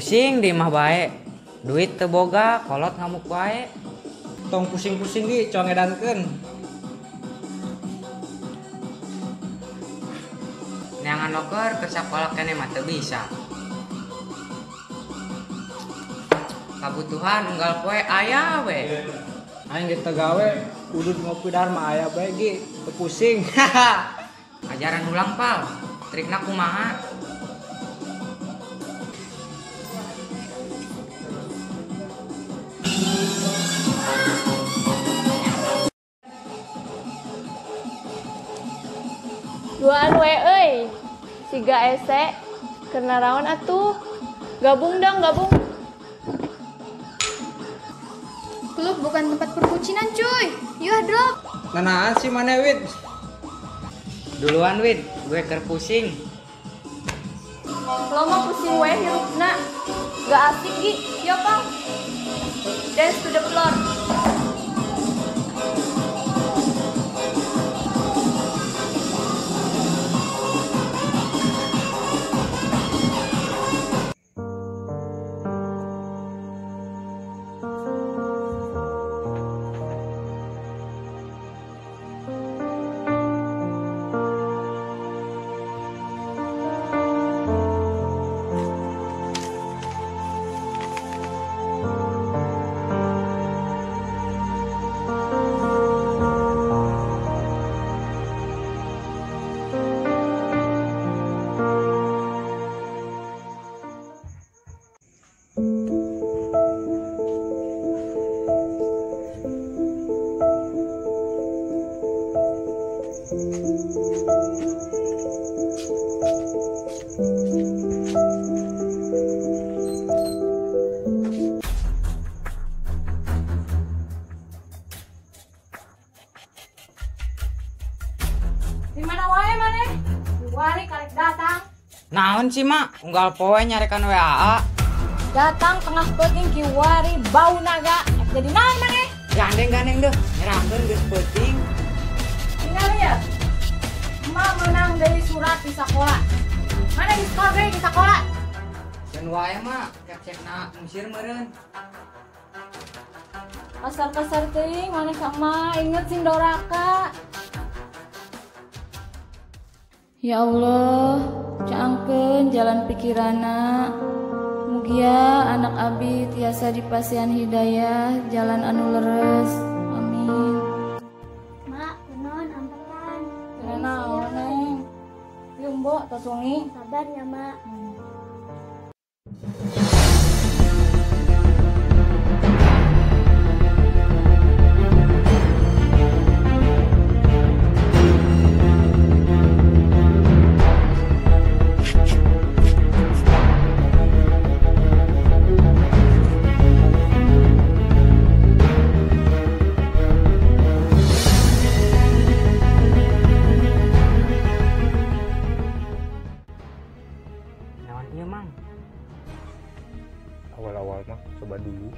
Pusing di mah bae. Duit teu boga, kolot ngamuk wae. Tong pusing-pusing di congedankeun. Neangan loker keur sakola keneh mah teu bisa. Kabutuhan unggal poe aya we. Aing ge teu gawe, udud ngopi dahar mah aya bae ge, teu pusing. Ajaran ulang pal, trikna kumaha? Duaan we euy. Siga ese keur naraon atuh. Gabung dong, gabung. Klub bukan tempat perbucinan cuy. Yuh drop. Nanahan sih mana Wid? Duluan Wid, gue keur pusing. Lo mah pusing we hirupna. Gak asik gi. Yo Pang. Dance to the floor. Di mana wae maneh? Wari karek datang. Naon sih mak? Unggal poe nyarekan WA. Datang tengah peuting kiwari bau naga. Jadi naon maneh? Gandeng-gandeng deh, nyerahkeun geus peuting. Tinggal ya. Emak menang dari surat di sekolah. Mana di sekolah deui di sekolah? Keun wae mak, cek-cekna ngusir meureun. Kasar-kasar teuing maneh ka emak, inget sing doraka. Ya Allah, caangkeun jalan pikiranna. Mugia anak abi tiasa dipasihan hidayah jalan anu leres. Amin. Mak, kunaon ampekan? Kunaon, Neng? Yeuh, Mbok, tos wengi. Sabar ya, Mak. Awal-awal mah coba dulu.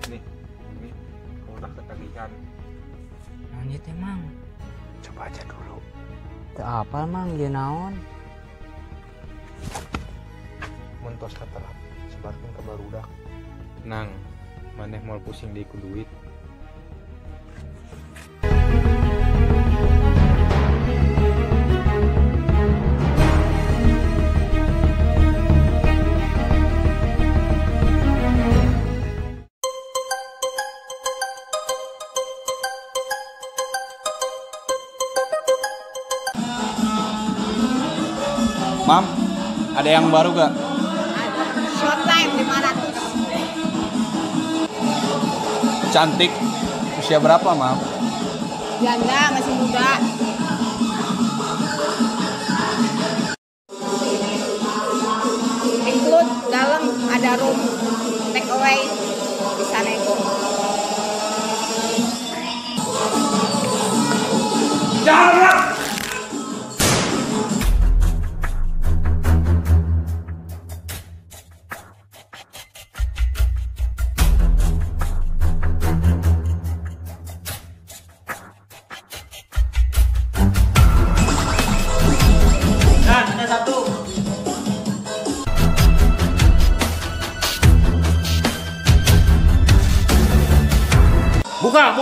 Nih, ini udah ketagihan. Naon ieu teh, Mang? Coba aja dulu. Teu apal, Mang, ieu naon? Mun tos katerap, sebarkeun ka barudak. Nang, maneh moal pusing deui ku duit. Mam, ada yang baru gak? Ada. Short time 500. Cantik. Usia berapa, Mam? Janda, masih muda. Include dalam ada room, take away, bisa nego. Jangan!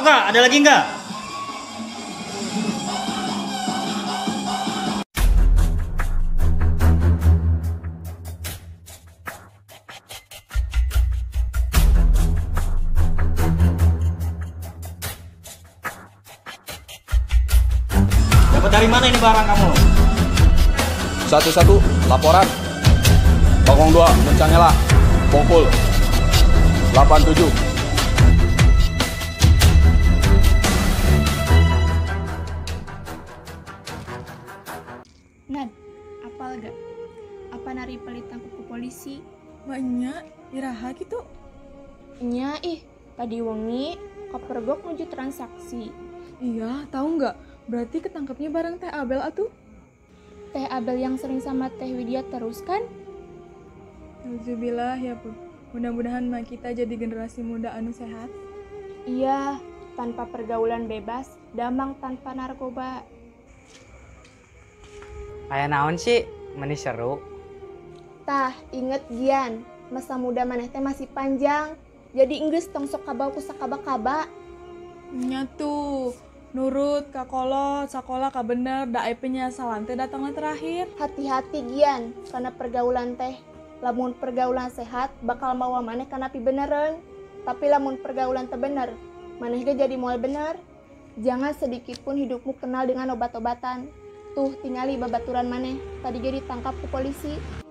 Buka, ada lagi nggak? Dapat dari mana ini barang kamu? 11 laporan. 02 Muncangela, Bongkul. 87. Nad, apal gak? Apa nari pelit tangkap ke polisi? Maknya, iraha gitu. Nya ih, tadi wengi kepergok nuju transaksi. Iya, tahu nggak? Berarti ketangkepnya bareng Teh Abel atuh. Teh Abel yang sering sama Teh Widya terus kan? Nauzubillah ya, Bu. Mudah-mudahan mah kita jadi generasi muda anu sehat. Iya, tanpa pergaulan bebas, damang tanpa narkoba. Aya naon sih? Meni seru. Tah, inget Gian, masa muda maneh teh masih panjang. Jadi enggeus tong sok kabawa ku sakaba-kaba. Nya tuh, nurut ka kolot, sakola ka bener, da aya penyesalan teh datangna terakhir. Hati-hati Gian, karena pergaulan teh. Lamun pergaulan sehat bakal mawa maneh kana pibenereun. Tapi lamun pergaulan teu bener, maneh ge jadi moal bener. Jangan sedikit pun hidupmu kenal dengan obat-obatan. Tuh tingali babaturan maneh, tadi ge ditangkap ku polisi.